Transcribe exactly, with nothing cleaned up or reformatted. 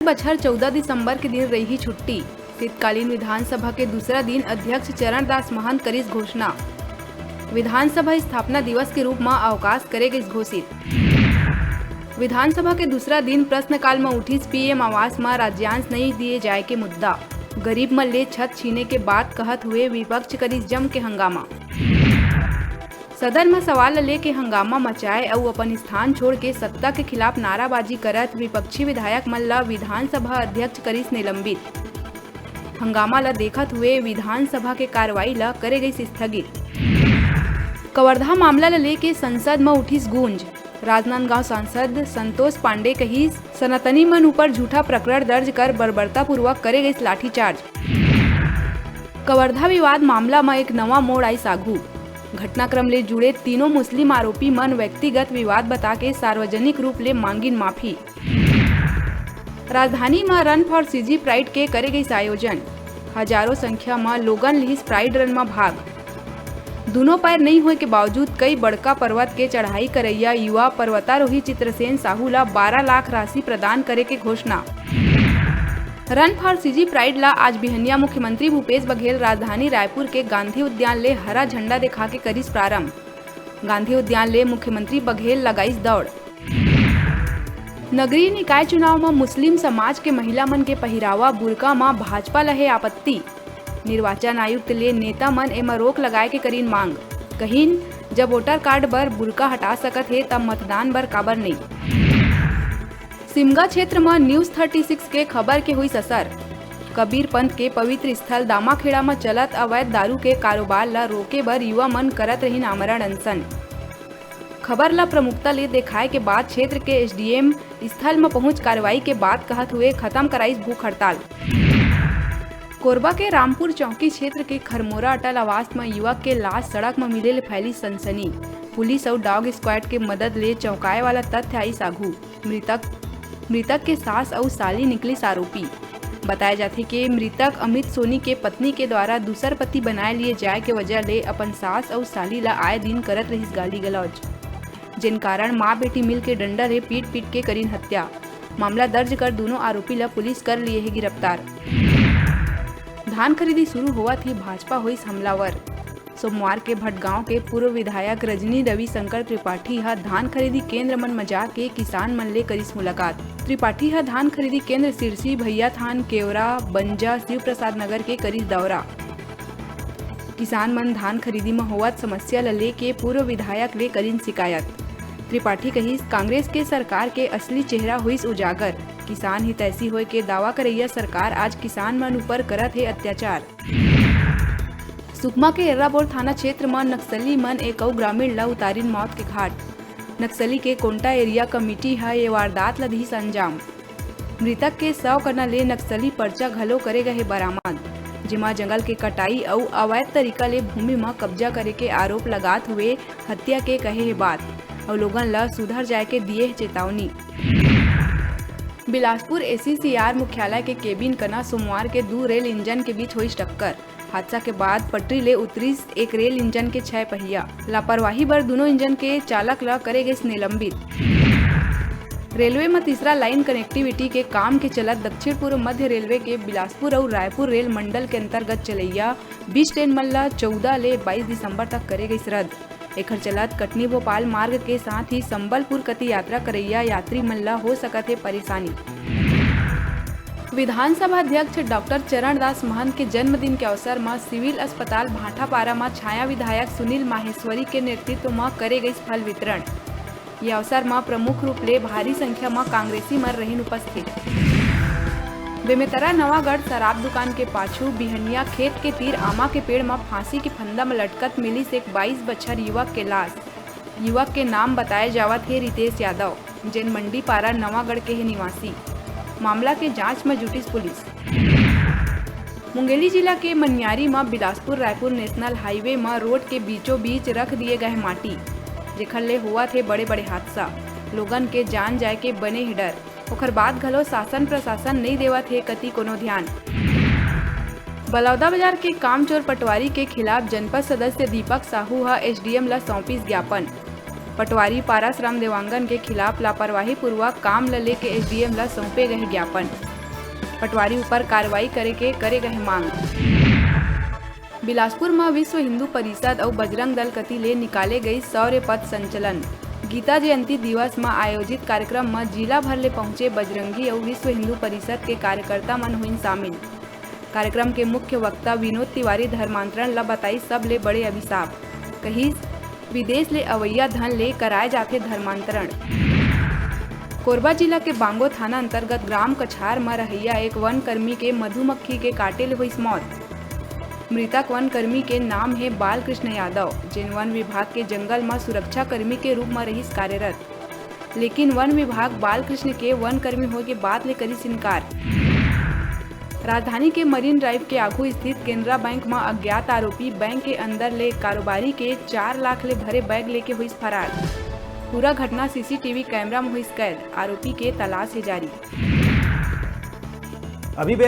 बछर चौदह दिसंबर के दिन रही छुट्टी। शीतकालीन विधानसभा के दूसरा दिन अध्यक्ष चरणदास महंत करिस घोषणा। विधानसभा स्थापना दिवस के रूप म अवकाश करे गइस घोषित। विधानसभा के दूसरा दिन प्रश्नकाल म उठिस पीएम आवास म राज्यांश नइ दिए जाए के मुद्दा। गरीब मन ले छत छीने के बात कहत हुए विपक्ष करिस जम के हंगामा। सदन म सवाल ल लेके हंगामा मचाए अउ अपन स्थान छोड़ के सत्ता के खिलाफ नाराबाजी करत विपक्षी विधायक मन ल विधानसभा अध्यक्ष करिस निलंबित। हंगामा ल देखत हुए विधानसभा के कार्रवाई ल करे गइस स्थगित। कवर्धा मामला ल लेके संसद म उठिस गूंज। राजनांदगांव सांसद संतोष पांडे कहिस, सनातनी मन ऊपर झूठा प्रकरण दर्ज कर बर्बरतापूर्वक करे गइस लाठीचार्ज। कवर्धा विवाद मामला म एक नवा मोड़ आइस आघू। घटनाक्रम ले जुड़े तीनों मुस्लिम आरोपी मन व्यक्तिगत विवाद बता के सार्वजनिक रूप ले मांगिन माफी। राजधानी म Run for C G Pride के करे गइस आयोजन। हजारों संख्या म लोगन लिहिस Pride Run म भाग। दूनों पैर नइ होए के बावजूद कई बड़का पर्वत के चढ़ाई करइया युवा पर्वतारोही चित्रसेन साहू ल बारह लाख राशि प्रदान करे के घोषणा। Run for C G Pride ल आज बिहनिया मुख्यमंत्री भूपेश बघेल राजधानी रायपुर के गांधी उद्यान ले हरा झंडा देखा के करिस प्रारंभ। गांधी उद्यान ले मुख्यमंत्री बघेल लगाइस दौड़। नगरीय निकाय चुनाव म मुस्लिम समाज के महिला मन के पहिरावा बुरका म भाजपा ल हे आपत्ति। निर्वाचन आयुक्त ले नेता मन एमा रोक लगाए के करिन मांग। कहिन, जब वोटर कार्ड बर बुरका हटा सकत हे, तब मतदान बर काबर नइ? सिमगा क्षेत्र म News Thirty Six के खबर के होइस असर। कबीर पंथ के पवित्र स्थल दामाखेड़ा म चलत अवैध दारू के कारोबार ल रोके बर युवा मन करत रहिन आमरण अनशन। खबर ल प्रमुखता ले देखाए के बाद क्षेत्र के एसडीएम स्थल म पहुंच कार्रवाई के बात कहत हुए खत्म कराइस भूख हड़ताल। कोरबा के रामपुर चौकी क्षेत्र के खरमोरा अटल आवास म युवक के लाश सड़क म मिले ले फैली सनसनी। पुलिस अउ डॉग स्क्वाड के मदद ले चौंकाए वाला तथ्य आइस आघू। मृतक, मृतक के सास अउ साली निकलिस आरोपी। बताए जाथे कि मृतक अमित सोनी के पत्नी के द्वारा दूसर पति बनाए लिए जाए के वजह ले अपन सास अउ साली ला आए दिन करत रहिस गाली गलौज, जेन कारण मां बेटी मिल के डंडा ले पीट पीट के करिन हत्या। मामला दर्ज कर दूनों आरोपी ला पुलिस कर लिए हे गिरफ्तार। धान खरीदी शुरू होवत ही भाजपा होइस हमलावर। सोमवार के भटगांव के पूर्व विधायक रजनी रविशंकर त्रिपाठी ह धान खरीदी केंद्र मन म जाके किसान मन ले करिस मुलाकात। त्रिपाठी ह धान खरीदी केंद्र सिरसी, भैयाथान, केवरा, बंजा, शिव प्रसाद नगर के करिस दौरा। किसान मन धान खरीदी म होवत समस्या ल लेके पूर्व विधायक ले करिन शिकायत। त्रिपाठी कहिस, कांग्रेस के सरकार के असली चेहरा होइस उजागर। किसान हितैषी होय के दावा करइया सरकार आज किसान मन ऊपर करत हे अत्याचार। सुकमा के एर्राबोर थाना क्षेत्र म नक्सली मन एक अउ ग्रामीण ल उतारिन मौत के घाट। नक्सली के कोंटा एरिया कमेटी ह ये वारदात ल दिस अंजाम। मृतक के शव कना ले नक्सली पर्चा घलो करे गए हे बरामद, जेमा जंगल के कटाई अउ अवैध तरीका ले भूमि म कब्जा करे के आरोप लगात हुए हत्या के कहे हे बात अउ लोगन ल सुधर जाए के दिए हे चेतावनी। बिलासपुर एसीसीआर मुख्यालय के केबिन कना सोमवार के दू रेल इंजन के बीच होइस टक्कर। हादसा के बाद पटरी ले उतरिस एक रेल इंजन के छह पहिया। लापरवाही बर दूनों इंजन के चालक ल करे गइस निलंबित। रेलवे म तीसरा लाइन कनेक्टिविटी के काम के चलत दक्षिण पूर्व मध्य रेलवे के बिलासपुर अउ रायपुर रेल मंडल के अंतर्गत चलइया बीस ट्रेन मन ल चौदह ले बाईस दिसंबर तक करे गइस रद्द। एखर चलत कटनी भोपाल मार्ग के साथ ही संबलपुर कति यात्रा करइया यात्री मन ल हो सकत हे परेशानी। विधानसभा अध्यक्ष डॉक्टर चरणदास महंत के जन्मदिन के अवसर म सिविल अस्पताल भाटापारा म छाया विधायक सुनील माहेश्वरी के नेतृत्व म करे गइस फल वितरण। ये अवसर म प्रमुख रूप ले भारी संख्या म कांग्रेसी मन रहिन उपस्थित। बेमेतरा नवागढ़ शराब दुकान के पाछू बिहनिया खेत के तीर आमा के पेड़ म फांसी के फंदा म लटकत मिलिस एक बाईस बछर युवक के लाश। युवक के नाम बताए जावत हे रितेश यादव, जेन मंडीपारा नवागढ़ के हे निवासी। मामला के जांच म जुटिस पुलिस। मुंगेली जिला के मनियारी म बिलासपुर रायपुर नेशनल हाईवे म रोड के बीचों बीच रख दिए गए माटी, जेखर ले होवत हे बड़े-बड़े हादसा। लोगन के जान जाए के बने हे डर। ओखर बाद घलो शासन प्रशासन नइ देवत हे कति कोनो ध्यान। बलौदा बाजार के कामचोर पटवारी के खिलाफ जनपद सदस्य दीपक साहू ह एसडीएम ल सौंपिस ज्ञापन। पटवारी पारास राम देवांगन के खिलाफ लापरवाही पूर्वक काम ल लेके एसडीएम ल सौंपे गए ज्ञापन। पटवारी ऊपर कार्रवाई करे के करे गए मांग। बिलासपुर म विश्व हिंदू परिषद अउ बजरंग दल कति ले निकाले गई शौर्य पथ संचलन। गीता जयंती दिवस म आयोजित कार्यक्रम म जिला भर ले पहुंचे बजरंगी अउ विश्व हिंदू परिषद के कार्यकर्ता मन होइन शामिल। कार्यक्रम के मुख्य वक्ता विनोद तिवारी धर्मांतरण ल बताई सबले बड़े अभिशाप। कहिस, विदेश ले अवैया धन ले कराए जाथे धर्मांतरण। कोरबा जिला के बांगो थाना अंतर्गत ग्राम कछार म रहइया एक वन कर्मी के मधुमक्खी के काटे ले होइस मौत। मृतक वन कर्मी के नाम हे बालकृष्ण यादव, जेन वन विभाग के जंगल म सुरक्षा कर्मी के रूप म रहिस कार्यरत। लेकिन वन विभाग बालकृष्ण के वन कर्मी होए के बात ले करिस इनकार। राजधानी के मरीन ड्राइव के आगू स्थित केनरा बैंक म अज्ञात आरोपी बैंक के अंदर ले कारोबारी के चार लाख ले भरे बैग लेके होइस फरार। पूरा घटना सीसीटीवी कैमरा म होइस कैद। आरोपी के तलाश हे जारी। अभी बेरा